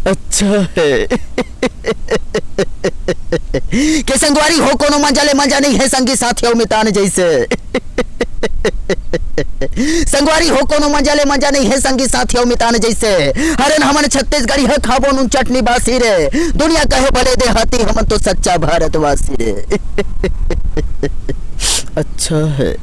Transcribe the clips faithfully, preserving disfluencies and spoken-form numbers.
अच्छा है। के संगवारी हो कोनो मजा ले मजा नहीं है, संगी साथी अउ मितान जैसे। संगवारी हो कोनो मजा ले मजा नहीं है, संगी साथी अउ मितान जैसे। हरन हमन छत्तीसगढ़ी ह खाबो नून चटनी बासी रे। दुनिया कहे भले देहाती, हमन तो सच्चा भारतवासी रे। अच्छा है।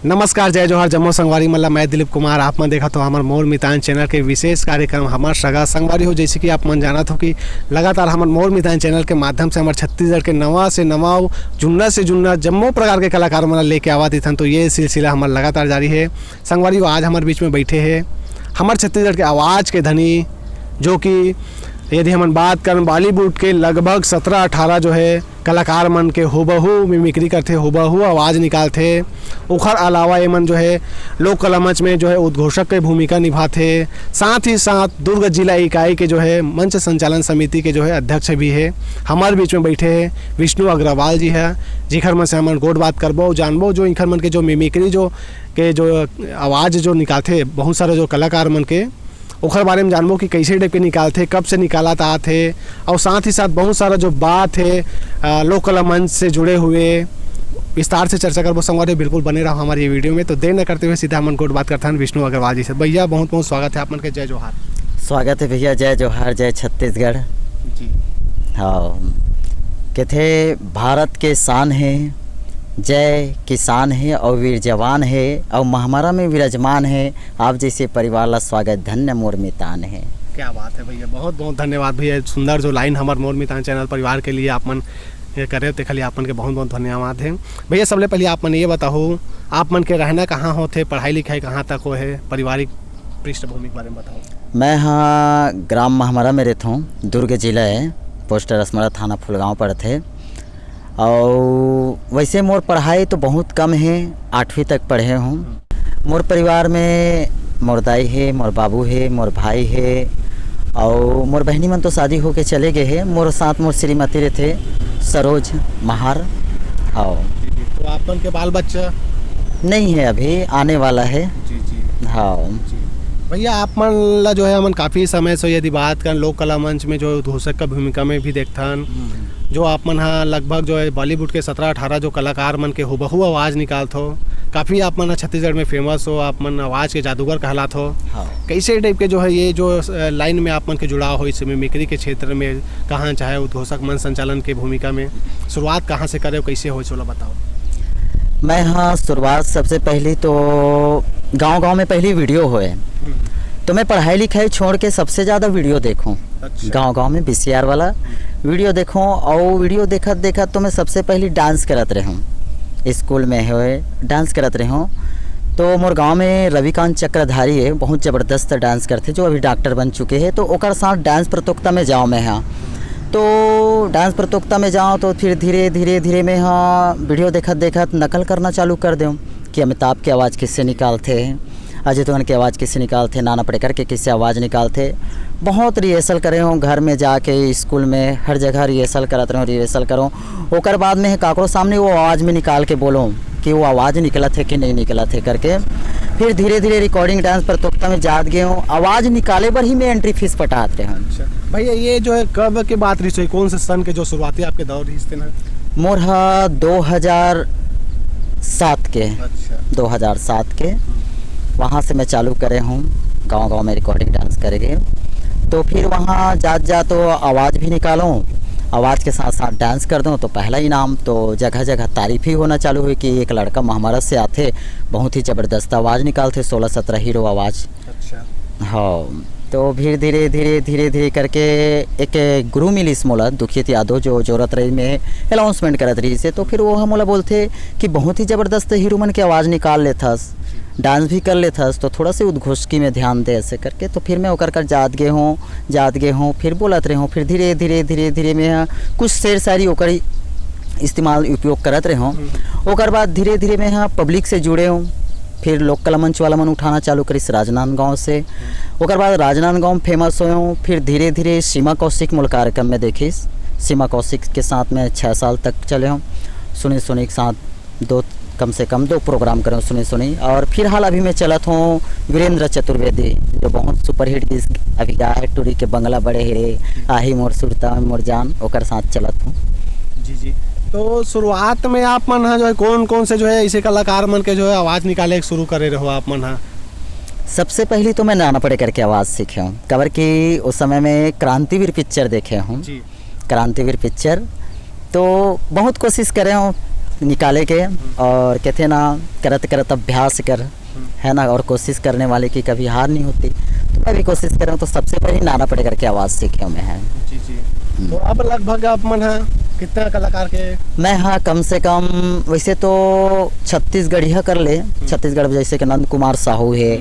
नमस्कार, जय जोहार, जम्मो संगवारी मन ला मैं दिलीप कुमार। आप मन देखत हो हमर मोर मितान चैनल के विशेष कार्यक्रम हमर सगा। संगवारी हो, जैसे कि आप मन जानत हो कि लगातार हमर मोर मितान चैनल के माध्यम से हमर छत्तीसगढ़ के नवा से नवा अउ जुन्ना से जुन्ना जम्मो प्रकार के कलाकार मन ला लेके आवत इथन, तो ये सिलसिला हमर लगातार जारी है। संगवारी हो, आज हमर बीच में बैठे हे हमर छत्तीसगढ़ के आवाज के धनी, जो कि यदि हमन बात करन बॉलीवुड के लगभग सत्रह अठारह जो है कलाकार मन के हूबहू मिमिक्री करथे, हूबहू आवाज निकालथे। ओखर अलावा ये मन जो है लोक कला मंच में जो है उद्घोषक के भूमिका निभाथे। साथ ही साथ दुर्ग जिला इकाई के जो है मंच संचालन समिति के जो है अध्यक्ष भी है। हमर बीच में बैठे हैं विष्णु अग्रवाल जी है, जिखर मन से हमन गोठ बात करबो, जानबो जो इखर मन के जो मिमिक्री जो के जो आवाज जो निकालथे बहुत सारा जो कलाकार मन के, ओखर बारे में जानबो कि कैसे टाइप के निकालथे, कब से निकालत आत हे, और साथ ही साथ बहुत सारा जो बात है, अ, लोक कला मंच से जुड़े हुए विस्तार से चर्चा करबो। संगवारी, बिल्कुल बने रहो हमारे ये वीडियो में। तो देर न करते हुए सीधा हमन गोठ बात करथन विष्णु अग्रवाल जी से। भैया, बहुत बहुत स्वागत है आप मन के। जय जोहार। स्वागत है भैया, जय जोहार, जय छत्तीसगढ़। जी। हाँ, कहते भारत के शान है, जय किसान है और वीर जवान है और महमारा में विराजमान है। आप जैसे परिवार ला स्वागत धन्य मोर मितान है। क्या बात है भैया, बहुत बहुत धन्यवाद भैया। सुंदर जो लाइन हमर मोर मितान चैनल परिवार के लिए आप मन ये करे, तेखर लिए आप मन के बहुत बहुत धन्यवाद है। भैया, सबले पहले आप मन ये बताओ, आप मन के रहना कहाँ होथे, पढ़ाई लिखाई कहाँ तक हो है, पारिवारिक पृष्ठभूमि के बारे में बताओ। मैं हाँ ग्राम महमरा में रहता हूँ, दुर्ग जिला है, पोस्ट रसमरा, थाना फुलगांव पड़थे। और वैसे मोर पढ़ाई तो बहुत कम है, आठवीं तक पढ़े हूँ। मोर परिवार में मोर दाई है, मोर बाबू है, मोर भाई है, और मोर बहनी मन तो शादी होके चले गए हैं। मोर साथ मोर श्रीमती रहथे सरोज महार। हाँ। जी, जी। तो आप मन के बाल बच्चा? नहीं है, अभी आने वाला है। जी, जी। हाँ। जी। भैया, आप मन ला जो है हमन काफ़ी समय से यदि बात करन लोक कला मंच में जो उद्घोषक का भूमिका में भी देखथन, हम्म। जो आप मन हा लगभग जो है बॉलीवुड के सत्रह अठारह जो कलाकार मन के हूबहू आवाज़ निकालत हो, काफ़ी आप मन हा छत्तीसगढ़ में फेमस हो, आप मन आवाज़ के जादूगर कहलात हो। हाँ। कैसे टाइप के जो है ये जो, अ, लाइन में आप मन के जुड़ाव हो, इस मिमिक्री के क्षेत्र में कहाँ चाहे उद्घोषक मंच संचालन के भूमिका में शुरुआत कहाँ से करे हो, कैसे हो, चलो बताओ। मैं हाँ शुरुआत सबसे पहली तो गांव-गांव में पहली वीडियो होए, हम्म। तो मैं पढ़ाई लिखाई छोड़ के सबसे ज़्यादा वीडियो देखूं। अच्छा। गांव-गांव में बीसीआर वाला वीडियो देखूं, और वीडियो देखत देखत तो मैं सबसे पहली डांस करत रहूं, स्कूल में होए डांस करत रहूं। तो मोर गांव में रविकांत चक्रधारी है, बहुत ज़बरदस्त डांस करथे, जो अभी डॉक्टर बन चुके हैं, तो ओकर साथ डांस प्रतियोगिता में जाओ मैं हाँ। तो डांस प्रतियोगिता में जाओ तो फिर धीरे धीरे धीरे मैं हाँ वीडियो देखत देखत नकल करना चालू कर देऊँ कि अमिताभ के आवाज़ किससे निकालथे, अजय देवगन के आवाज़ किससे निकालथे, नाना पटेकर के किससे आवाज़ निकालथे। बहुत रिहर्सल करे हूँ, घर में जाके, स्कूल में, हर जगह रिहर्सल करत रहूँ, रिहर्सल करूँ। ओकर बाद में काकरो सामने वो आवाज़ में निकाल के बोलूँ कि वो आवाज़ निकलत है कि नहीं निकलत है करके। फिर धीरे धीरे रिकॉर्डिंग डांस प्रतियोगिता में जात गए हूँ, आवाज़ निकाले बर ही मैं एंट्री फीस पटात रहे हूँ। अच्छा भैया, ये जो है कब के बात रही, कौन से सन के जो शुरुआती आपके दौर रही तेन? मोर हा दो हज़ार सात के। अच्छा। दो हज़ार सात के। हम्म। वहाँ से मैं चालू करे हूँ गांव-गांव में रिकॉर्डिंग डांस करे के। तो फिर वहाँ जात जात तो आवाज़ भी निकालूँ, आवाज़ के साथ साथ डांस कर दूँ, तो पहला इनाम तो जगह जगह तारीफ ही होना चालू हुई कि एक लड़का महमरा से आथे, बहुत ही ज़बरदस्त आवाज़ निकालथे, सोलह सत्रह हीरो आवाज़। अच्छा। हाँ, तो फिर धीरे धीरे धीरे धीरे करके एक गुरु मिलिस मोला, दुखित यादव, जो जोरत रही में अनाउंसमेंट करत रही से, तो फिर वो मोला बोलथे कि बहुत ही ज़बरदस्त हीरो मन के आवाज़ निकाल लेथस, डांस भी कर लेथस, तो थोड़ा से उद्घोषकी में ध्यान दे, ऐसे करके। तो फिर मैं ओकर कर जात गे हूँ, जात गे हूँ, फिर बोलत रहे हूँ, फिर धीरे धीरे धीरे धीरे मैं कुछ शेर शायरी ओकर इस्तेमाल उपयोग करत रहे हूँ। हम्म। ओकर बाद धीरे धीरे मैं हाँ पब्लिक से जुड़े हूँ, फिर लोक कला मंच वाला मन उठाना चालू करिस राजनांदगांव से। ओकर बाद राजनांदगांव में फेमस होए हूँ, फिर धीरे धीरे सीमा कौशिक मोला कार्यक्रम में देखिस, सीमा कौशिक के साथ में छः साल तक चले हूँ। सुनी सुनी के साथ दो, कम से कम दो प्रोग्राम करे हूँ सुनी सुनी। और फिलहाल अभी मैं चलत हूँ वीरेंद्र चतुर्वेदी, जो बहुत सुपरहिट गीत अभी गाए है, टूरी के बंगला बड़े हीरे, आही मोर सुरता मोर जान, ओकर साथ चलत हूँ। जी जी। तो शुरुआत में आप मन ह जो है कौन कौन से जो है ऐसे कलाकार मन के जो है आवाज निकाले के शुरू करे रहो आप मन ह? सबसे पहली तो मैं नाना पटेकर के आवाज़ सीखे हूँ, काबर कि उस समय में क्रांतिवीर पिक्चर देखे हूँ। जी। क्रांतिवीर पिक्चर तो बहुत कोशिश करे हूँ निकाले के, और कहते ना, करत करत अभ्यास कर, है ना, और कोशिश करने वाले की कभी हार नहीं होती। तो मैं भी कोशिश कर रहा हूँ, तो सबसे पहले नाना पटेकर की आवाज़ सीखे हूँ मैं है। जी जी। तो अब लगभग आप मन ह कितना कलाकार के? मैं हाँ, कम से कम, वैसे तो छत्तीसगढ़िया कर ले, छत्तीसगढ़ में जैसे कि नंद कुमार साहू है,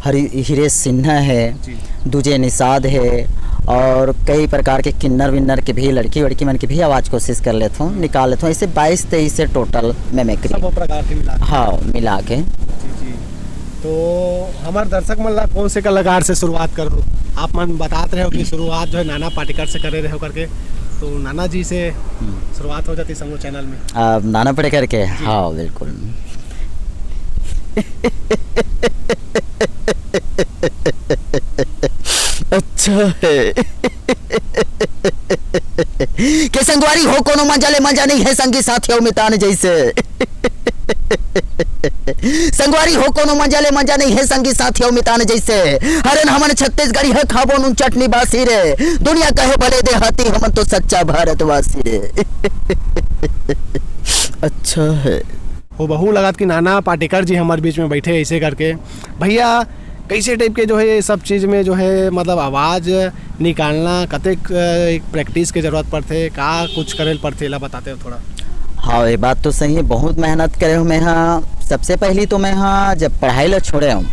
हरि हिरेश सिन्हा है, जी। दूजे निषाद है, और कई प्रकार के किन्नर विन्नर के भी, लड़की वड़की मन के भी आवाज़ कोशिश कर लेता हूँ, निकाल लेता हूँ। ऐसे बाईस तेईस से टोटल मिमिक्री। सब प्रकार के मिला के। हाँ, मिला के। जी जी। तो हमारे दर्शक मन ला कौन से कलाकार से शुरुआत करो? आप मन बतात रहे हो कि शुरुआत जो है नाना पाटेकर से करे रहे हो करके, तो नाना जी से शुरुआत हो जाती समूह चैनल में। अब नाना पटेकर के, हाँ, बिल्कुल। अच्छा है। के संगवारी हो कोनो मजा ले मजा नहीं है संगी साथी अउ मितान जैसे। संगवारी हो कोनो मजा ले मजा नहीं है संगी साथी अउ मितान जैसे। हरन हमन छत्तीसगढ़ी है, खाबो नून चटनी बासी रे। दुनिया कहे भले देहाती, हमन तो सच्चा भारतवासी रे। अच्छा है। वो बहू लगत कि नाना पाटेकर जी हमारे बीच में बैठे ऐसे करके। भैया, कैसे टाइप के जो है ये सब चीज़ में जो है मतलब आवाज़ निकालना, कतेक अ, एक प्रैक्टिस के जरूरत पड़थे, का कुछ करे ल पड़थे, एला बताते हो थोड़ा। हाँ, ये बात तो सही है, बहुत मेहनत करे हूँ मैं। हाँ, सबसे पहली तो मैं, हाँ, जब पढ़ाई ला छोड़े हूँ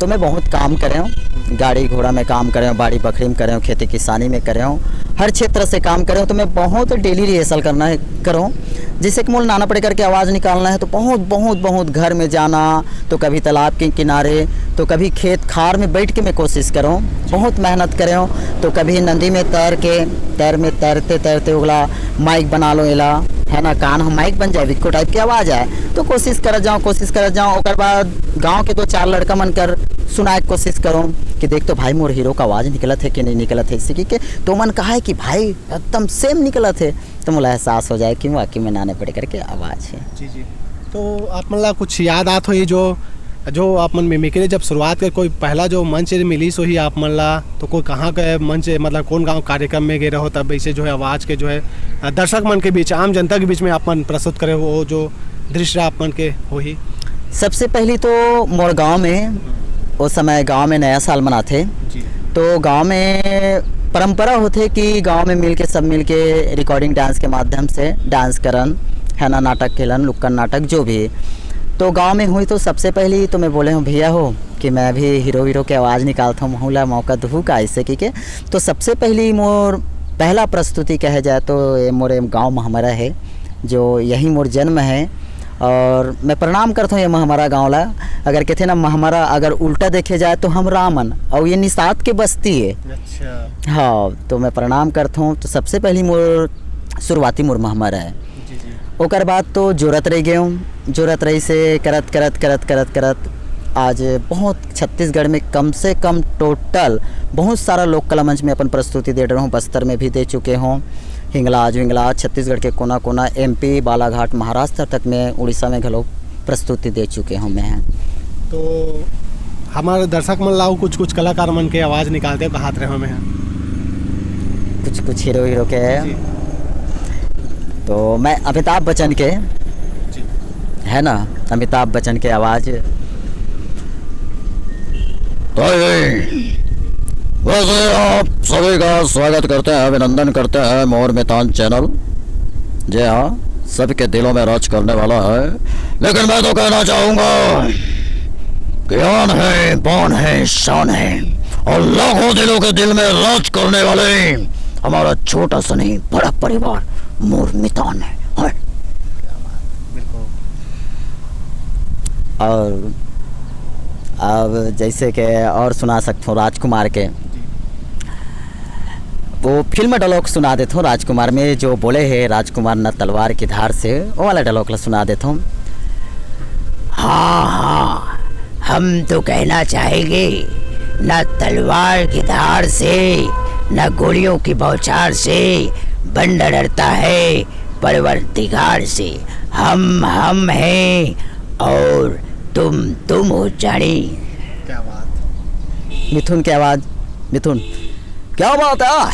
तो मैं बहुत काम करे हूँ, गाड़ी घोड़ा में काम करे हूँ, बाड़ी बखरी में करे हूँ, खेती किसानी में करे हूँ, हर क्षेत्र से काम करे हूँ। तो मैं बहुत डेली रिहर्सल करना है, करूँ, जैसे कि मोला नाना पटेकर के आवाज़ निकालना है तो बहुत बहुत बहुत घर में जाना, तो कभी तालाब के किनारे, तो कभी खेत खार में बैठ के मैं कोशिश करूँ, बहुत मेहनत करे हूँ। तो कभी नदी में तैर के, तैर में तैरते तैरते ओला माइक बना लो एला, है ना, कान हम माइक बन जाए, विक्को टाइप की आवाज़ आए, तो कोशिश करत जाओ, कोशिश करत जाओ। ओकर बाद गांव के दो चार लड़का मन कर सुनाए के कोशिश करो कि देख तो भाई, मोर हीरो का आवाज़ निकलत है कि नहीं निकलत है, इसी की के तो मन कहा है कि भाई एकदम सेम निकलत है, तो मोला एहसास हो जाए कि वाकई में नाना पटेकर के आवाज़ है। जी जी। तो आप मन ला कुछ याद आत होही जो, जो आप मन मिमिक्री जब शुरुआत कर, कोई पहला जो मंच रिलीज होही आप मन ला, तो कोई कहाँ के मंच, मतलब कौन गांव कार्यक्रम में गए रहो, तब ऐसे जो है आवाज़ के जो है अ, दर्शक मन के बीच, आम जनता के बीच में आप मन प्रस्तुत करे हो, वो जो दृश्य आप मन के होही? सबसे पहली तो मोर गांव में, उस समय गांव में नया साल मनाथे, जी। तो गांव में परंपरा होथे कि गांव में मिलके, सब मिलके रिकॉर्डिंग डांस के माध्यम से डांस करन, है ना, नाटक खेलन, लुक्कड़ नाटक, जो भी। तो गांव में हुई तो सबसे पहली तो मैं बोले हूँ, भैया हो कि मैं भी हीरो वीरो के आवाज़ निकालता हूँ, महू ला मौका दहू का, ऐसे की के। तो सबसे पहली मोर पहला प्रस्तुति कहे जाए तो ये मोरे गांव महमरा है, जो यही मोर जन्म है। और मैं प्रणाम करता हूँ ये महमरा गांव ला। अगर कहते ना, महमरा अगर उल्टा देखे जाए तो हम रामन और ये निषाद के बस्ती है। अच्छा। हाँ, तो मैं प्रणाम करता हूँ। तो सबसे पहली मोर शुरुआती मोर महमरा है। जी जी। ओकर बाद तो जोरत रह गए हूँ, जोरत रही से करत करत करत करत करत आज बहुत छत्तीसगढ़ में कम से कम टोटल बहुत सारा लोक कला मंच में अपन प्रस्तुति दे रहे हूँ। बस्तर में भी दे चुके हूँ, हिंगलाज विंगलाज, छत्तीसगढ़ के कोना कोना, एमपी, बालाघाट, महाराष्ट्र तक में, उड़ीसा में घलो प्रस्तुति दे चुके हूँ मैं। तो हमारे दर्शक मन लाओ कुछ कुछ कलाकार मन के आवाज़ निकालते हो, कहात रहे हो मैं। कुछ कुछ हीरो हीरो के। जी। तो मैं अमिताभ बच्चन के, जी। है ना, अमिताभ बच्चन के आवाज़। तो ये, वैसे आप सभी का स्वागत करते हैं, अभिनंदन करते हैं मोर मितान चैनल। जी हाँ, सबके दिलों में राज करने वाला है। लेकिन मैं तो कहना चाहूँगा कि आन है, बान है, शान है और लाखों दिलों के दिल में राज करने वाले हमारा छोटा सा नहीं, बड़ा परिवार मोर मितान है। हाँ। बिल्कुल। और अब जैसे कि और सुना सकता हूँ राजकुमार के। वो फिल्म डायलॉग सुना देथों राजकुमार में, जो बोले हे राजकुमार न तलवार की धार से, वो वाला डायलॉग ला सुना देथों। हाँ, हाँ, हम तो कहना चाहेंगे, न तलवार की धार से, न गोलियों की बौछार से, बंदा डरता है परवरदिगार से। हम हम हैं और तुम तुम हो जानी। क्या बात। मिथुन की आवाज, मिथुन। क्या बात है?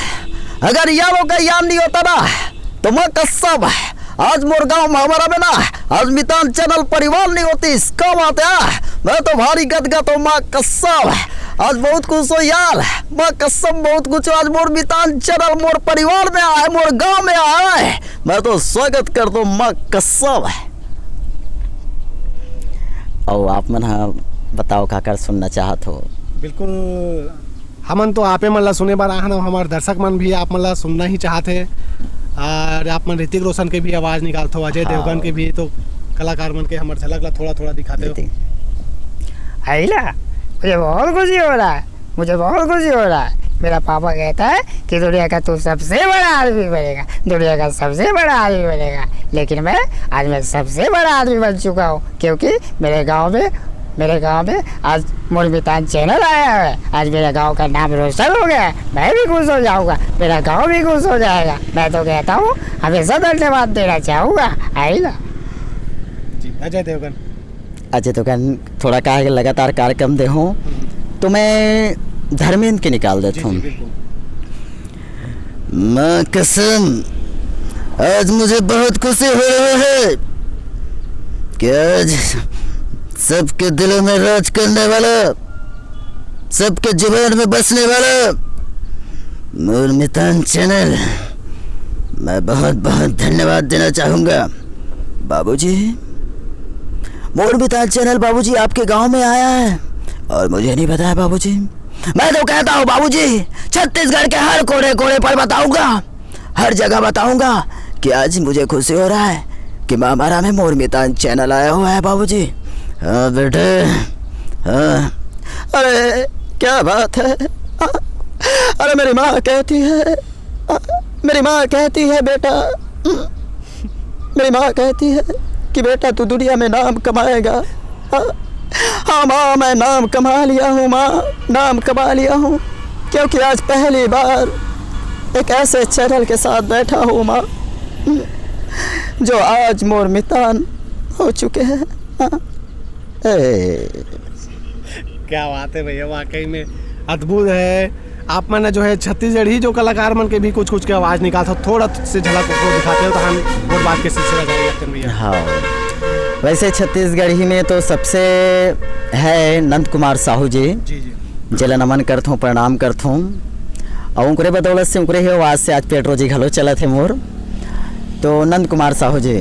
अगर ये लोग का ज्ञान नहीं होता ना, तो मैं कसम, आज मोर गांव में हमारा में ना, आज मितान चैनल परिवार नहीं होती। इसका बात है, मैं तो भारी गदगद हूँ, माँ कसम। आज बहुत खुश हो यार, माँ कसम बहुत खुश हो। आज मोर मितान चैनल मोर परिवार में आए, मोर गांव में आए, मैं तो स्वागत कर दो, माँ कसम। और आप मन हा बताओ, काकर सुनना चाहत हो? बिल्कुल, हमन तो आपे मन ला सुने बर आहन, हमार दर्शक मन भी आप मन ला सुनना ही चाहत हे। और आप मन ऋतिक रोशन के भी आवाज निकालथो, अजय हाँ। देवगन के भी, तो कलाकार मन के हमर झलक ला थोड़ा थोड़ा दिखाते हो। ऋतिक। आइला, मुझे बहुत खुशी हो रहा है, मुझे बहुत खुशी हो रहा है। मेरा पापा कहता है कि दुनिया का तू सबसे बड़ा आदमी बनेगा, दुनिया का सबसे बड़ा आदमी बनेगा, लेकिन मैं आज मैं सबसे बड़ा आदमी बन चुका हूँ, क्योंकि मेरे गांव में मेरे गांव में आज मोर मितान चैनल आया है। आज मेरे गांव का नाम रोशन हो गया है। मैं भी खुश हो जाऊंगा, मेरा गांव भी खुश हो जाएगा। मैं तो कहता हूँ, हमेशा धन्यवाद देना चाहूंगा। आइला। जी, अजय देवगन। अजय देवगन थोड़ा का है, लगातार कार्यक्रम दे हूँ, तो मैं धर्मेंद्र के निकाल देता हूँ। माँ कसम, आज मुझे बहुत खुशी हो रही है कि आज सबके दिलों में राज करने वाला, सबके जुबान में बसने वाला मोर मितान चैनल, मैं बहुत बहुत धन्यवाद देना चाहूँगा। बाबूजी, मोर मितान चैनल बाबूजी आपके गांव में आया है और मुझे नहीं बताया बाबूजी। मैं तो कहता हूँ बाबूजी, छत्तीसगढ़ के हर कोने कोने पर बताऊंगा, हर जगह बताऊंगा कि आज मुझे खुशी हो रहा है कि मामारा में मोर मितान चैनल आया हुआ है बाबूजी। हाँ बेटे, हाँ। अरे क्या बात है। अरे मेरी माँ कहती है, मेरी माँ कहती है बेटा, मेरी माँ कहती है कि बेटा तू दुनिया में नाम कमाएगा। हाँ, हाँ माँ, मैं नाम कमा लिया हूँ माँ, नाम कमा लिया हूँ, क्योंकि आज पहली बार एक ऐसे चैनल के साथ बैठा हूँ माँ, जो आज मोर मितान हो चुके हैं। हाँ। ए। क्या बात है भैया, वाकई में अद्भुत है। आप मन जो है छत्तीसगढ़ी जो कलाकार मन के भी कुछ कुछ के आवाज निकालत हो, थोड़ा से झलक को दिखाते हो तो हम और बात के सिलसिला जारी रखते हैं भैया। हाँ, वैसे छत्तीसगढ़ी में तो सबसे है नंद कुमार साहू जी, जी, जी। जेला नमन करथों, प्रणाम करथों, और उनकरे बदौलत से, उनकरे ही आवाज से आज पेट रोजी घलो चलत है मोर। तो नंद कुमार साहू जी।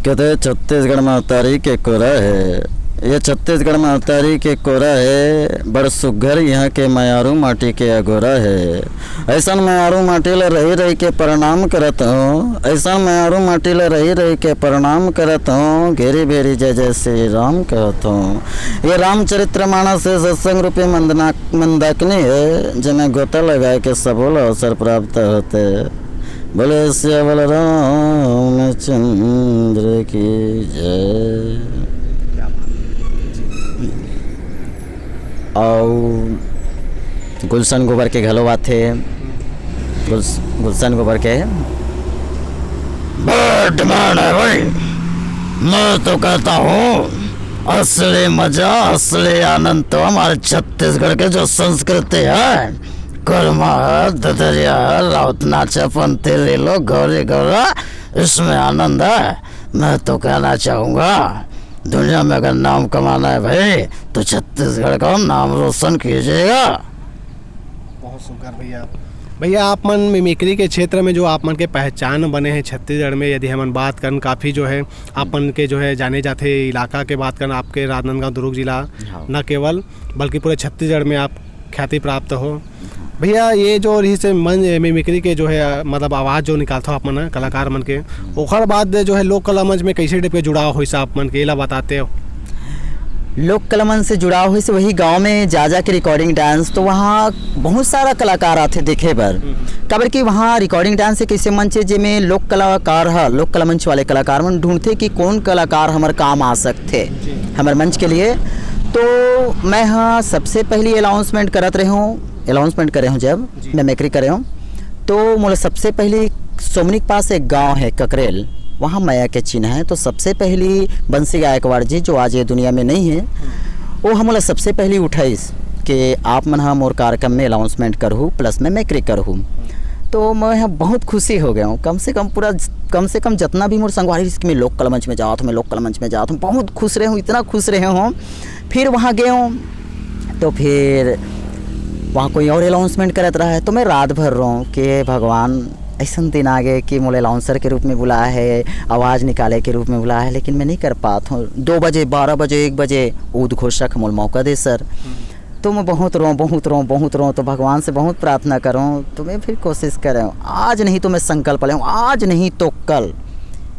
कहते छत्तीसगढ़ महतारी के कोरा है, ये छत्तीसगढ़ महतारी के कोरा है, बड़ सुग्घर यहाँ के मयारू माटी के अगोरा है। ऐसन मयारू माटी ला रही रही के प्रणाम करत हूँ, ऐसन मयारू माटी ला रही रही के प्रणाम करत हूँ, घेरी भेरी जय जय श्री राम कहत हूँ। ये रामचरित्र मानस है, सत्संग रूपी मंदना मंदाकिनी है, जेमे गोता लगाए के सबो ला अवसर प्राप्त होथे। बोले सियावर रामचंद्र की जय। अउ गुलशन गोबर के घलो आथे, गुलस-, गुलशन गोबर के। बड़ा डिमांड है भाई, मैं तो कहता हूँ असली मजा, असली आनंद तो हमारे छत्तीसगढ़ के जो संस्कृति है, कोरमा है, ददरिया है, राउत नाच है, पंथी लीलो, गौरी गौरा, इसमें आनंद है। मैं तो कहना चाहूँगा, दुनिया में अगर नाम कमाना है भाई, तो छत्तीसगढ़ का नाम रोशन कीजिएगा। बहुत सुंदर भैया। भैया, आप मन मिमिक्री के क्षेत्र में जो आप मन के पहचान बने हैं छत्तीसगढ़ में, यदि हमन बात करन, काफ़ी जो है आप मन के जो है जाने जाथे इलाका के बात करन, आपके राजनांदगांव दुर्ग जिला हाँ। न केवल बल्कि पूरे छत्तीसगढ़ में आप ख्याति प्राप्त हो। भैया, ये जो रही से मन मिमिक्री के जो है, मतलब आवाज़ जो निकालता हो आप मन कलाकार मन के, ओकर बाद जो है लोक कला मंच में कैसे टाइप के जुड़ाव होइस आप मन के, एला बताते हो? लोक कला मंच से जुड़ाव होइस वही गांव में जा जा के रिकॉर्डिंग डांस, तो वहाँ बहुत सारा कलाकार आथे देखे बर। काबर कि वहाँ रिकॉर्डिंग डांस एक ऐसे मंच है जेमे लोक कलाकार ह, लोक कला मंच वाले कलाकार मन ढूंढथे कि कौन कलाकार हमर काम आ सकथे हमर मंच के लिए। तो मैं हाँ सबसे पहली अनाउंसमेंट करत रहे हूँ, अनाउंसमेंट करे हूँ जब मिमिक्री करे हूँ, तो मोला सबसे पहली सोमनी के पास एक गांव है ककरेल, वहाँ मैया के चिन्ह है। तो सबसे पहली बंसी गायकवाड़ जी, जो आज ये दुनिया में नहीं है, वो हमला सबसे पहली उठाइस कि आप मन ह मोर कार्यक्रम में अनाउंसमेंट करहू, प्लस में मिमिक्री करहू। तो मैं ह बहुत खुशी हो गया हूँ। कम से कम पूरा, कम से कम जितना भी मोर संगवारी रिहिस कि मैं लोक कला मंच में जात हूँ, मैं लोक कला मंच में जात हूँ, बहुत खुश रहे हूँ, इतना खुश रहे हूँ। फिर वहाँ गए हूँ, तो फिर वहाँ कोई और अनाउंसमेंट करत रहा है, तो मैं रात भर रोऊँ कि भगवान, ऐसन दिन आ गए कि मोला अनाउंसर के रूप में बुलाया है, आवाज़ निकाले के रूप में बुलाया है, लेकिन मैं नहीं कर पात हूँ। दो बजे, बारह बजे, एक बजे उद्घोषक मोला मौका दे सर। तो मैं बहुत रोऊँ, बहुत रोऊँ, बहुत रोऊँ, तो भगवान से बहुत प्रार्थना करूँ, तो मैं फिर कोशिश करे हूँ, आज नहीं तो मैं संकल्प ले हूँ, आज नहीं तो कल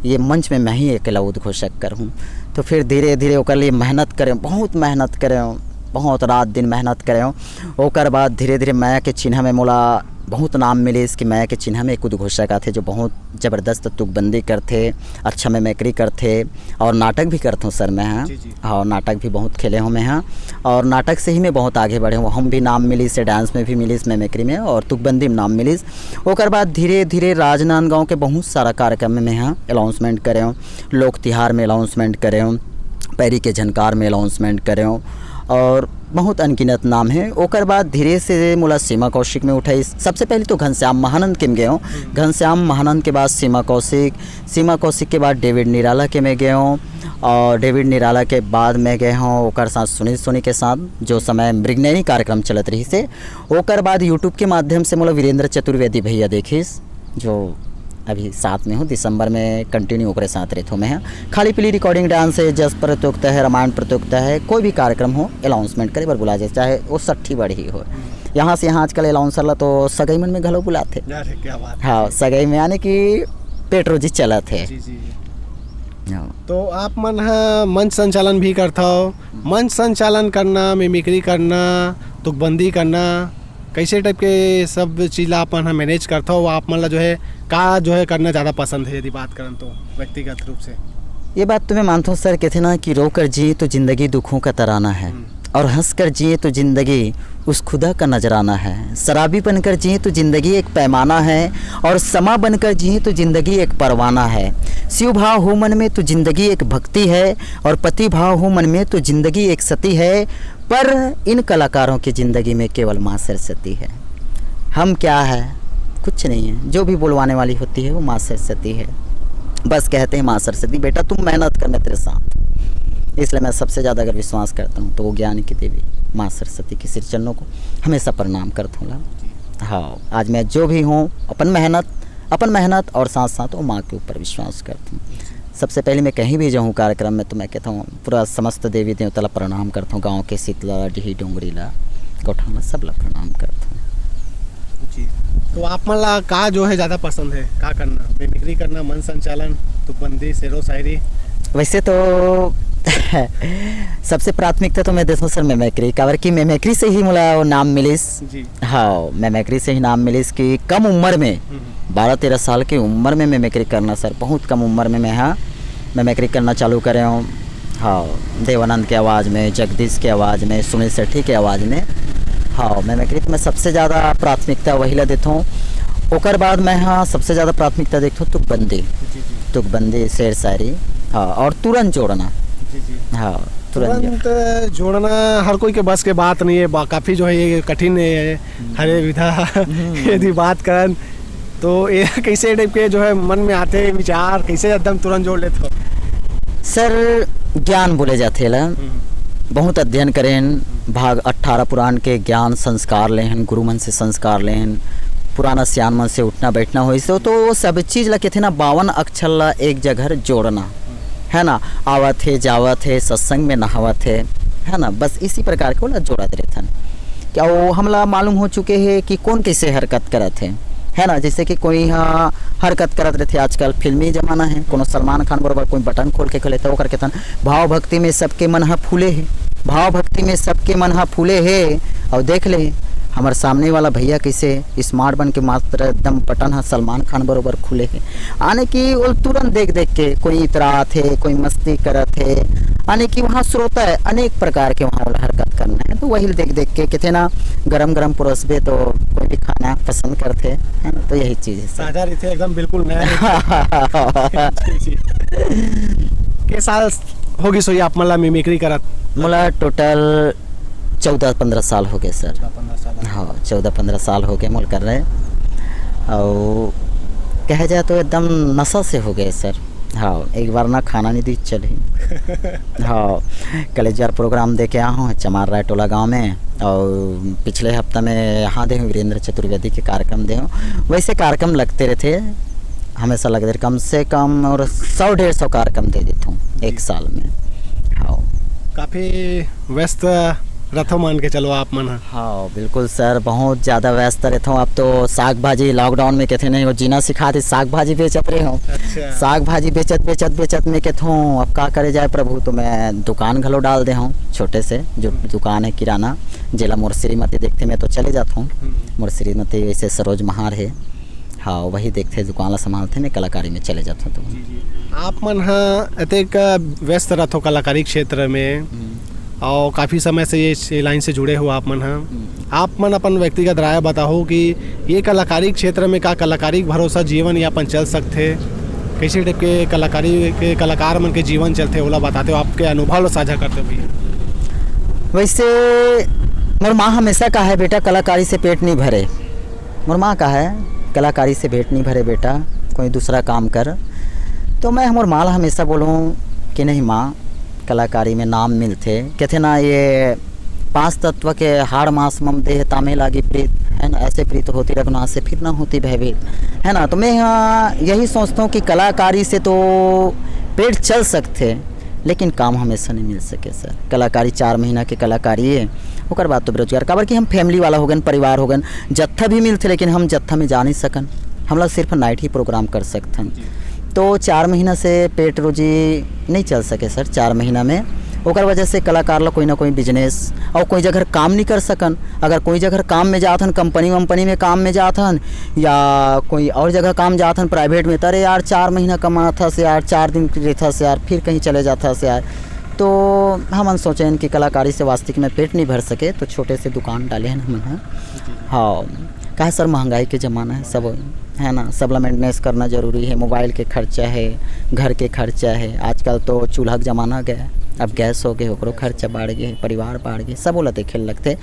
ये मंच में मैं ही अकेला उद्घोषक करहूँ। तो फिर धीरे धीरे ओकर लिए मेहनत करे हूँ, बहुत मेहनत करे हूँ, बहुत रात दिन मेहनत करे हूँ। ओकर बाद धीरे धीरे मैया के चिन्हा में मोला बहुत नाम मिलिस कि मैया के चिन्हा में एक उद्घोषक आथे जो बहुत जबरदस्त तुकबंदी करथे, अच्छा मिमिक्री करथे और नाटक भी करथों सर मैं, हाँ। जी, जी। हाँ, नाटक भी बहुत खेले हूँ मैं, हाँ। और नाटक से ही मैं बहुत आगे बढ़े हूँ, हम भी नाम मिलिस, डांस में भी मिलिस, मिमिक्री में और तुकबंदी में नाम मिलिस। ओकर बाद धीरे धीरे राजनांदगांव के बहुत सारा कार्यक्रम में हाँ अनाउंसमेंट करे हूँ, लोक तिहार में अनाउंसमेंट करे हूँ, पैरी के झनकार में अनाउंसमेंट करे हूँ और बहुत अनगिनत नाम है। ओकर बाद धीरे से मोला सीमा कौशिक में उठाइस। सबसे पहले तो घनश्याम महानंद के में गए हूँ, घनश्याम महानंद के बाद सीमा कौशिक, सीमा कौशिक के बाद डेविड निराला के में गए हूँ और डेविड निराला के बाद मैं गए हूँ ओकर साथ सुनील सोनी के साथ, जो समय मृगनयनी कार्यक्रम चलत रहिस हे। ओकर बाद YouTube के माध्यम से मोला वीरेंद्र चतुर्वेदी भैया देखिस, जो अभी साथ में हूँ, दिसंबर में कंटिन्यू ओकरे साथ रहिथों मैं। हाँ, खाली पीली रिकॉर्डिंग डांस है, जस प्रतियोगिता है, रामायण प्रतियोगिता है, कोई भी कार्यक्रम हो, अनाउंसमेंट करे बर बुला जाए, चाहे वो सट्ठी बड़ी हो। यहाँ से यहाँ आजकल अनाउंसर ला तो सगाई मन में घलो बुलाथे। अरे, क्या बात है। हाँ, सगाई में, यानी कि पेट्रोजी चलत है। जी, जी, जी। हाँ। तो आप मन ह मंच संचालन भी करथव, मंच संचालन करना, मिमिक्री करना, तुकबंदी करना, कैसे टाइप के सब चीज ला आप मन ह मैनेज करथव? आप मन ला जो है का जो है करना ज्यादा पसंद है, यदि बात करन तो व्यक्तिगत रूप से? ये बात तो मैं मानता हूँ सर, कहते ना कि रो कर जिए तो जिंदगी दुखों का तराना है, हम्म। और हंस कर जिए तो जिंदगी उस खुदा का नजराना है। शराबी बनकर जिए तो जिंदगी एक पैमाना है, और समा बनकर जिए तो जिंदगी एक परवाना है। शिव भाव हो मन में तो जिंदगी एक भक्ति है, और पति भाव हो मन में तो जिंदगी एक सती है। पर इन कलाकारों की जिंदगी में केवल माँ सरस्वती है। हम क्या है? कुछ नहीं है। जो भी बुलवाने वाली होती है, वो माँ सरस्वती है। बस कहते हैं, "माँ सरस्वती, बेटा, तुम मेहनत कर, मैं तेरे साथ।" इसलिए मैं सबसे ज़्यादा अगर विश्वास करता हूँ, तो वो ज्ञान की देवी माँ सरस्वती के श्री चरणों को हमेशा प्रणाम करता हूँ ला। हाँ, आज मैं जो भी हूँ, अपन मेहनत, अपन मेहनत और साथ साथ वो माँ के ऊपर विश्वास करता हूँ। सबसे पहले मैं कहीं भी जाऊँ कार्यक्रम में, तो मैं कहता हूँ, पूरा समस्त देवी देवता ला प्रणाम करता हूँ, गाँव के शीतला, डीही डोंगरी ला, गौठान ला, सब ला प्रणाम करता हूँ। जी। तो आप मन ला का जो है ज्यादा पसंद है, का करना, मिमिक्री करना, मन संचालन, तुकबंदी, शेरो शायरी? वैसे तो सबसे प्राथमिकता तो मैं देता हूँ सर मिमिक्री, काबर कि मिमिक्री से ही मोला वो नाम मिलिस। जी। हाँ, मिमिक्री से ही नाम मिलिस कि कम उम्र में, हम्म। बारह तेरह साल की उम्र में मिमिक्री करना सर, बहुत कम उम्र में मैं, हाँ, मिमिक्री करना चालू करे हूँ। हाँ, देवानंद के आवाज़ में, जगदीश के आवाज़ में, सुनील सेठी के आवाज़ में। हाँ, मिमिक्री में सबसे ज़्यादा प्राथमिकता वही ला देता हूँ। ओकर बाद मैं, हाँ, सबसे ज़्यादा प्राथमिकता देखता हूँ तुकबंदी। जी, जी। तुकबंदी, शेर शायरी, हाँ, और तुरंत जोड़ना। जी, जी। हाँ, तुरंत जोड़- तुरंत जोड़ना हर कोई के बस के बात नहीं है, बा-, काफ़ी जो है ये कठिन है, हम्म। हरे विधा। हम्म। यदि बात करन तो ये कैसे टाइप के जो है मन में आते विचार, कैसे एकदम तुरंत जोड़ लेते हो? सर, ज्ञान बोले जाथे ला। हम्म। बहुत अध्ययन करेन, भाग अठारह पुराण के ज्ञान संस्कार लेहन, गुरु मन से संस्कार लेहन, पुराना सियान मन से उठना बैठना होइस, तो, तो वो सब चीज ला कहथे ना, बावन अक्षर ला एक जगह जोड़ना, है ना? आवत हे, जावत हे, सत्संग में नहावत हे, है ना? बस इसी प्रकार के ओला जोड़त रहथन। क्या वो हमला मालूम हो चुके हे कि कौन कैसे हरकत करत हे, है ना? जैसे कि कोई ह हरकत करत रहथे, आजकल फिल्मी जमाना है, कोनो सलमान खान बरोबर कोई बटन खोल के खेले, तो ओकर कहथन, भाव भक्ति में सबके मन ह फूले हे, भाव भक्ति में सबके मन ह फूले हे। अउ देख ले, हमर सामने वाला भैया कैसे स्मार्ट बन के मात्र एकदम बटन ह सलमान खान बरोबर खुले हे। आने की ओल तुरंत देख देख के कोई इतरात हे, कोई मस्ती करत हे, आने की वहाँ श्रोता है, अनेक प्रकार के वहाँ ओला हरकत करना है। तो वही देख देख के किथे ना, गरम गरम परोसबे तो कोई भी खाना पसंद करथे, है ना? तो यही चीज है सर। साझा रहिथे एकदम बिल्कुल नया। जी, जी। के साल होगिस होही आप मन ला मिमिक्री करत? मोला टोटल चौदह पंद्रह साल हो गए सर। चौदह पंद्रह साल। हाँ, चौदह पंद्रह साल हो गए मोल कर रहे। और कहे जाए तो एकदम नशा से हो गए सर। हाँ, एक बार ना खाना नहीं दी चली। हाँ, कल एक बार प्रोग्राम दे के आया हूँ चमार राय टोला गाँव में, और पिछले हफ्ता में यहाँ दे हूँ वीरेंद्र चतुर्वेदी के कार्यक्रम दे हूँ। वैसे कार्यक्रम लगते रहते, हमेशा लगते रहे, कम से कम और सौ डेढ़ सौ कार्यक्रम दे देता हूँ एक साल में। हाँ। काफी व्यस्त रथो मान के चलो आप मन ह। हाँ, बिल्कुल सर, बहुत ज्यादा व्यस्त रहता हूँ। अब तो साग भाजी लॉकडाउन में कहते नहीं, वो जीना सिखा दी, साग भाजी बेचत रहे हूँ। अच्छा। साग भाजी बेचत, बेचत, बेचत में कहता हूँ, अब का करे जाए प्रभु, तो मैं दुकान घलो डाल दे हूँ छोटे से, जो दुकान है किराना, जेला मोर श्रीमती देखते, मैं तो चले जाता हूँ। हम्म। मोर श्रीमती वैसे सरोज महार है, हाँ, वही देखते, दुकान ला संभालते, मैं कलाकारी में चले जाता हूँ तो। जी, जी। आप मन ह अतेक व्यस्त रहथो कलाकारी क्षेत्र में, हम्म। और काफी समय से ये, ये लाइन से जुड़े हो आप मन ह। हम्म। आप मन अपन व्यक्तिगत राय बताओ कि ये कलाकारी क्षेत्र में का कलाकारी के भरोसा जीवन यापन चल सकथे? कैसे टाइप के कलाकारी के कलाकार मन के जीवन चलथे, ओला बताते हो, आपके अनुभव ला साझा करते हो भैया। वैसे मोर माँ हमेशा कहा है, "बेटा, कलाकारी से पेट नहीं भरे।" मोर माँ कहा है, "कलाकारी से पेट नहीं भरे बेटा, कोई दूसरा काम कर।" तो मैं मोर माँ ला हमेशा बोलूँ कि नहीं माँ, कलाकारी में नाम मिलथे। कहथे ना, ये पांच तत्व के हाड़ मांस मम देह, तामे लागी प्रीत, है ना, ऐसे प्रीत होती रघुनाथ से, फिर ना होती भयभीत, है ना। तो मैं यहाँ यही सोचता हूँ कि कलाकारी से तो पेट चल सकथे, लेकिन काम हमेशा नहीं मिल सके सर। कलाकारी चार महीना के कलाकारी है, ओकर बाद तो बेरोजगार, काबर कि हम फैमिली वाला हो गए, परिवार हो गए, जत्था भी मिलथे, लेकिन हम जत्था में जा नहीं सकन, हमला सिर्फ नाइट ही प्रोग्राम कर सकथन। जी। तो चार महीना से पेट रोजी नहीं चल सके सर, चार महीना में। ओकर वजह से कलाकार ला कोई ना कोई बिजनेस और कोई जगह काम नहीं कर सकन। अगर कोई जगह काम में जात हन, कंपनी वंपनी में काम में जात हन, या कोई और जगह काम जात हन प्राइवेट में, त अरे यार, चार महीना कमाथस यार, चार दिन रहथस यार, फिर कहीं चले जाथस यार। तो हमन सोचेन कि कलाकारी से वास्तविक में पेट नहीं भर सके, तो छोटे से दुकान डाले हन हमन ह। हाँ, काहे सर, महंगाई के जमाना है, सब, है ना, सबला मेंटेनेंस करना जरूरी है। मोबाइल के खर्चा है, घर के खर्चा है, आजकल तो चूल्हा के जमाना गया, अब गैस हो गए, ओकरो खर्चा बढ़ गए, परिवार बढ़ गए, सब ओला देखे लगथे।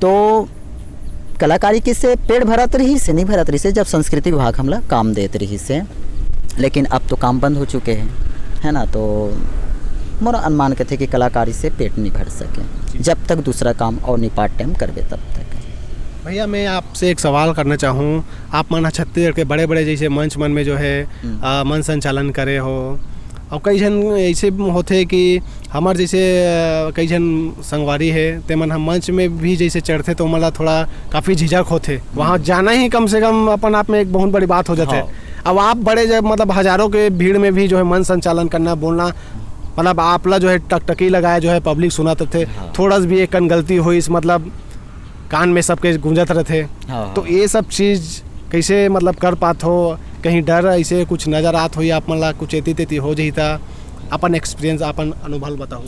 तो कलाकारी के से पेट भरत रहिस हे, नहीं भरत रहिस हे, जब संस्कृति विभाग हमला काम देत रहिस हे, लेकिन अब तो काम बंद हो चुके हैं, है ना। तो मोर अनुमान कथे कि कलाकारी से पेट नहीं भर सके, जब तक दूसरा काम और नहीं पार्ट टाइम करबे तब तक। भैया, मैं आपसे एक सवाल करना चाहूँ। आप मन ह छत्तीसगढ़ के बड़े-बड़े जैसे मंच मन में जो है, हम्म। अ, मंच संचालन करे हो, और कई झन ऐसे होथे कि हमर जैसे, अ, कई झन संगवारी है, ते मन ह मंच में भी जैसे चढ़थे, तो ओमन ला थोड़ा काफ़ी झिझक होथे। वहाँ हम्म। जाना ही कम से कम अपन आप में एक बहुत बड़ी बात हो जाथे। हाँ। अब आप बड़े जब, मतलब, हजारों के भीड़ में भी जो है मंच संचालन करना, बोलना, मतलब, आप ला जो है टकटकी लगाए, जो है पब्लिक सुनत रथे, हाँ। थोड़ा सा भी एक कन गलती होइस, मतलब, कान में सबके गूंजत रथे। हाँ, तो हाँ। ये सब चीज कैसे, मतलब, कर पात हो? कहीं डर ऐसे कुछ नजर आत हो या आप मन ला कुछ एती तेती हो जही ता अपन एक्सपीरियंस, अपन अनुभव बताओ।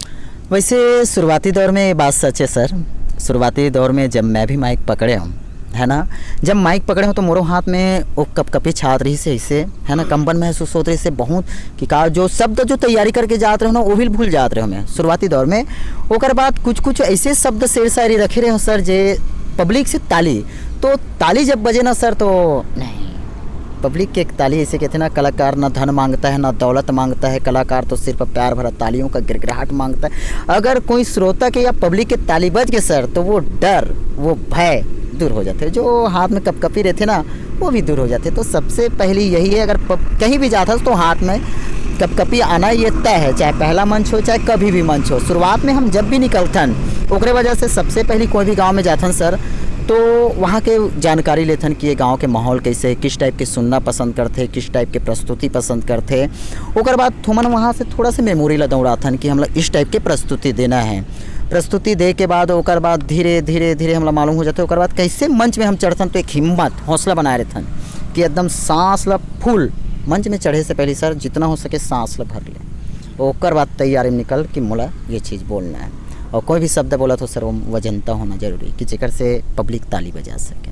वैसे शुरुआती दौर में ये बात सच है सर, शुरुआती दौर में जब मैं भी माइक पकड़े हूँ, है ना, जब माइक पकड़े हूँ तो मोरो हाथ में वो कपकपी छात रहिस हे, ऐसे, है ना, कंपन महसूस होत रहिस हे बहुत, कि का जो शब्द जो तैयारी करके जात रहे हो ना, वो भी भूल जात रहे हो मैं शुरुआती दौर में। ओकर बाद कुछ कुछ ऐसे शब्द शेर शायरी रखे रहे हो सर, जे पब्लिक से ताली, तो ताली जब बजे ना सर, तो नहीं, पब्लिक के ताली ऐसे कहते ना, कलाकार ना धन मांगता है, ना दौलत मांगता है, कलाकार तो सिर्फ प्यार भरा तालियों का गिड़गिड़ाहट मांगता है। अगर कोई श्रोता के या पब्लिक के ताली बज गए सर, तो वो डर, वो भय दूर हो जाते हैं। जो हाथ में कपकपी रहते ना, वो भी दूर हो जाते हैं। तो सबसे पहली यही है, अगर प-, कहीं भी जाता है तो हाथ में कपकपी आना ये तय है, चाहे पहला मंच हो, चाहे कभी भी मंच हो। शुरुआत में हम जब भी निकलथन, ओकरे वजह से सबसे पहली कोई भी गांव में जाथन सर, तो वहाँ के जानकारी लेथन कि ये गांव के माहौल कैसे है, किस टाइप के सुनना पसंद करते हैं, किस टाइप के प्रस्तुति पसंद करते हैं। ओकर बाद थोमन वहाँ से थोड़ा सा मेमोरी ला दौड़ाथन कि हमला इस टाइप के प्रस्तुति देना है। प्रस्तुति दे के बाद, ओकर बाद धीरे, धीरे, धीरे हमला मालूम हो जाथे। ओकर बाद कैसे मंच में हम चढ़थन, तो एक हिम्मत, हौसला बनाए रहथन कि एकदम सांस ला फुल, मंच में चढ़े से पहले सर जितना हो सके सांस ला भर ले, ओकर बाद तैयारी में निकल कि मोला ये चीज़ बोलना है। और कोई भी शब्द बोला तो सर वो वजनता होना जरूरी कि जेकर से पब्लिक ताली बजा सके।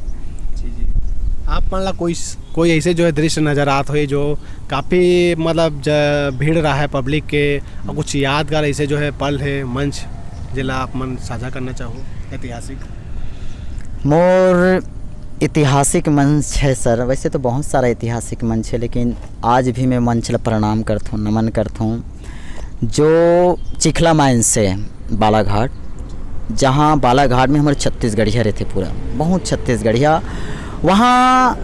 जी जी। आप मन ला कोई कोई ऐसे जो है दृश्य नजर आत होही जो काफ़ी मतलब ज- भीड़ रहा है पब्लिक के, और कुछ यादगार ऐसे जो है पल है मंच, जेला आप मन साझा करना चाहो, ऐतिहासिक? मोर ऐतिहासिक मंच है सर, वैसे तो बहुत सारा ऐतिहासिक मंच है, लेकिन आज भी मैं मंच ला प्रणाम करथूँ, नमन करथूँ। जो चिखला माइंस है बालाघाट, जहाँ बालाघाट में हमारे छत्तीसगढ़िया रहते पूरा, बहुत छत्तीसगढ़िया, वहाँ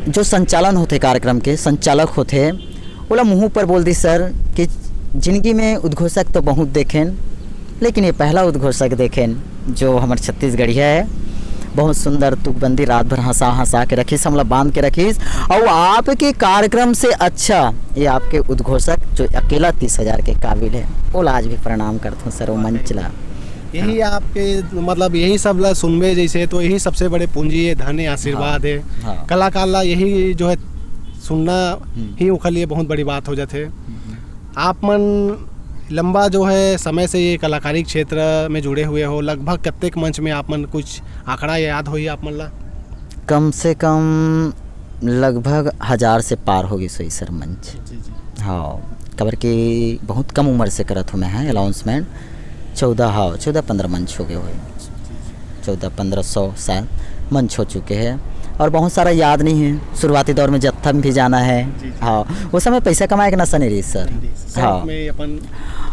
जो संचालन होते कार्यक्रम के, संचालक होते, ओला मुँह पर बोल दी सर कि जिंदगी में उद्घोषक तो बहुत देखेन, लेकिन ये पहला उद्घोषक देखेन जो हमर छत्तीसगढ़िया है। बहुत सुंदर तुकबंदी, रात भर हंसा हंसा के रखिस, हमला बांध के रखिस। और आपके कार्यक्रम से अच्छा ये आपके उद्घोषक जो अकेला तीस हजार के काबिल है, ओला आज भी प्रणाम करथूँ सर, वो मंच ला। यही आपके मतलब यही सब ला सुनबे जैसे, तो यही सबसे बड़े पूंजी है, धन है, आशीर्वाद है। हाँ। कलाकार ला यही जो है सुनना हम्म। ही ओखर लिए बहुत बड़ी बात हो जाते। आप मन लंबा जो है समय से ये कलाकारी क्षेत्र में जुड़े हुए हो, लगभग कत्तेक मंच में आप मन, कुछ आंकड़ा याद होही आप मन ला? कम से कम लगभग हजार से पार हो गई सोई सर मंच। जी जी। हाँ, काबर कि बहुत कम उम्र से करत हूँ मैं, हाँ, अनाउंसमेंट। चौदह, हाँ, चौदह पंद्रह मंच हो गए हुए, चौदह पंद्रह सौ शायद मंच हो चुके हैं। और बहुत सारा याद नहीं है, शुरुआती दौर में जत्था में भी जाना है। जी, जी। हाँ, उस समय पैसा कमाए के नशा नहीं रही सर। नहीं रही। शौक हाँ। में अपन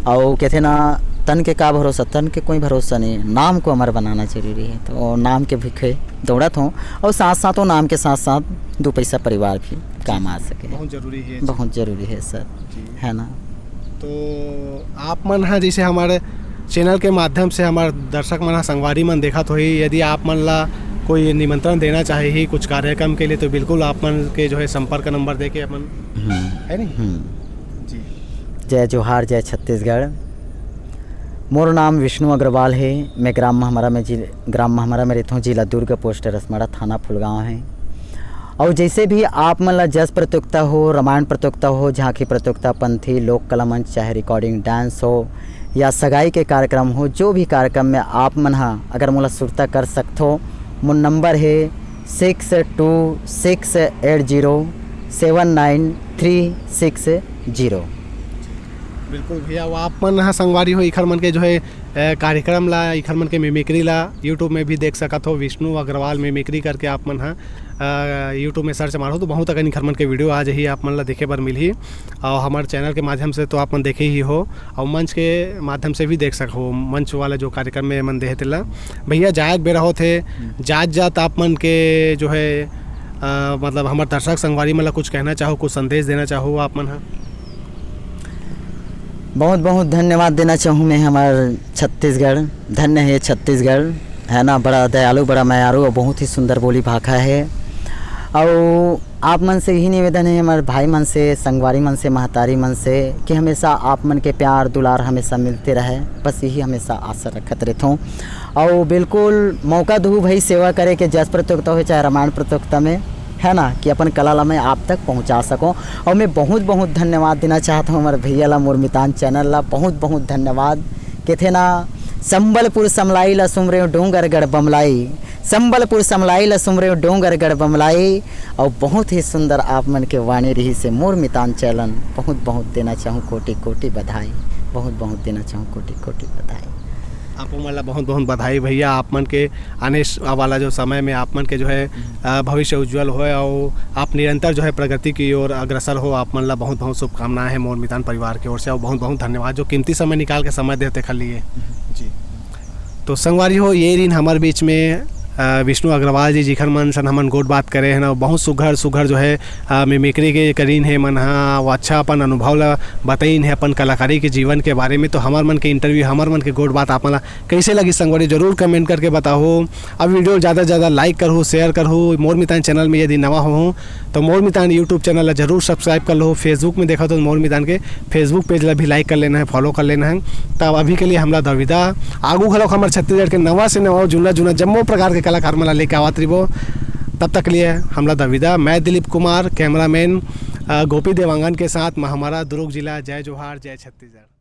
और कहते ना, तन के का भरोसा, तन के कोई भरोसा नहीं, नाम को अमर बनाना जरूरी है। तो नाम के भूखे दौड़त हूँ और साथ साथ वो नाम के साथ साथ दो पैसा परिवार भी काम आ सके। बहुत जरूरी है। बहुत जरूरी है सर, जी। है ना? तो आप मन हा जैसे हमारे चैनल के माध्यम से हमारे दर्शक मन हा, संगवारी मन देखत होही, यदि आप मन ला कोई निमंत्रण देना चाहे ही कुछ कार्यक्रम के लिए, तो बिल्कुल आप मन के जो है संपर्क नंबर दे के अपन, हम्म, है नहीं? हम्म। जी। जय जोहार, जय छत्तीसगढ़। मोर नाम विष्णु अग्रवाल है। मैं ग्राम महमरा में जिल-, ग्राम महमरा में रहता हूँ, जिला दुर्ग, पोस्ट रसमड़ा, थाना फुलगांव है। और जैसे भी आप मन ला जस प्रतियोगिता हो, रामायण प्रतियोगिता हो, झांकी प्रतियोगिता, पंथी, लोक कला मंच, चाहे रिकॉर्डिंग डांस हो या सगाई के कार्यक्रम हो, जो भी कार्यक्रम में आप मन हा अगर मोला सुरता कर सकथो, मोर नंबर है six two six eight zero seven nine three six zero. बिल्कुल भैया, वो आप मन हा संगवारी हो, इखर मन के जो है अ, कार्यक्रम ला, इखर मन के मिमिक्री ला यूट्यूब में भी देख सकत हो, विष्णु अग्रवाल मिमिक्री करके आप मन हा अ, यूट्यूब में सर्च मारो तो बहुत अकन इखर मन के वीडियो आ जाही, आप मन ला देखे बर मिलही। और हमारे चैनल के माध्यम से तो आप मन देखे ही हो, और मंच के माध्यम से भी देख सको, मंच वाला जो कार्यक्रम में मन देहे तेला। भैया, जाए के बेरा होत हे, जात जात आप मन के जो है अ, मतलब हमारे दर्शक संगवारी मन ला कुछ कहना चाहो, कुछ संदेश देना चाहो आप मन हा? बहुत बहुत धन्यवाद देना चाहूँ मैं हमार छत्तीसगढ़। धन्य है छत्तीसगढ़, है ना? बड़ा दयालु, बड़ा मयारू और बहुत ही सुंदर बोली भाखा है। और आप मन से यही निवेदन है, हमारे भाई मन से, संगवारी मन से, महतारी मन से, कि हमेशा आप मन के प्यार दुलार हमेशा मिलते रहे, बस यही हमेशा आशा रखत रहता हूँ। और बिल्कुल मौका दू भाई सेवा करे के, जस प्रतियोगिता हो चाहे रामायण प्रतियोगिता में, है ना, कि अपन कला ला मैं आप तक पहुंचा सकूं। और मैं बहुत बहुत धन्यवाद देना चाहता हूं हमारे भैया ला, मोर मितान चैनल ला बहुत बहुत धन्यवाद। कहते ना, संबलपुर समलाई ला सुमरे डोंगरगढ़ बमलाई, संबलपुर समलाई ला सुमरे डोंगरगढ़ बमलाई। और बहुत ही सुंदर आप मन के वाणी रही से मोर मितान चैनल, बहुत बहुत देना चाहूँ कोटि कोटि बधाई, बहुत बहुत देना चाहूँ कोटि कोटि बधाई। आप मन ला बहुत बहुत बधाई भैया, आप मन के आने स- वाला जो समय में आप मन के जो है अ, भविष्य उज्जवल होए और आप निरंतर जो है प्रगति की ओर अग्रसर हो। आप मन ला बहुत बहुत शुभकामनाएं हैं मोर मितान परिवार की ओर से और बहुत बहुत धन्यवाद जो कीमती समय निकाल के समय देते खा लिए। जी, तो संगवारी हो, ये रिन हमारे बीच में अ, अ, विष्णु अग्रवाल जी, जिखर मन सन हमन गोठ बात करे हन, बहुत सुघर सुघर जो है, अ, मिमिक्री के करीन हे मन ह, वो अच्छा अपन अनुभव ला बताइन हे अपन कलाकारी के जीवन के बारे में। तो हमर मन के इंटरव्यू, हमर मन के गोठ बात आप मन ला कैसे लगी संगवारी, जरूर कमेंट करके बताओ। अब वीडियो ज़्यादा से ज़्यादा लाइक करहू, शेयर करहू। मोर मितान चैनल में यदि नवा हो तो मोर मितान यूट्यूब चैनल ला जरूर सब्सक्राइब कर लो। फेसबुक में देखा तो मोर मितान के फेसबुक पेज ला भी लाइक कर लेना है, फॉलो कर लेना है। तब अभी के लिए हमला दविदा। आगू घलोक हमर छत्तीसगढ़ के नवा से नवा, जुना जुना जम्मो प्रकार के कलाकार मन ला लेके आवत रहिबो। तब तक के लिए हमला दविदा। मैं दिलीप कुमार, कैमरामैन, अ, गोपी देवांगन के साथ महमरा, दुर्ग जिला। जय जोहार, जय छत्तीसगढ़।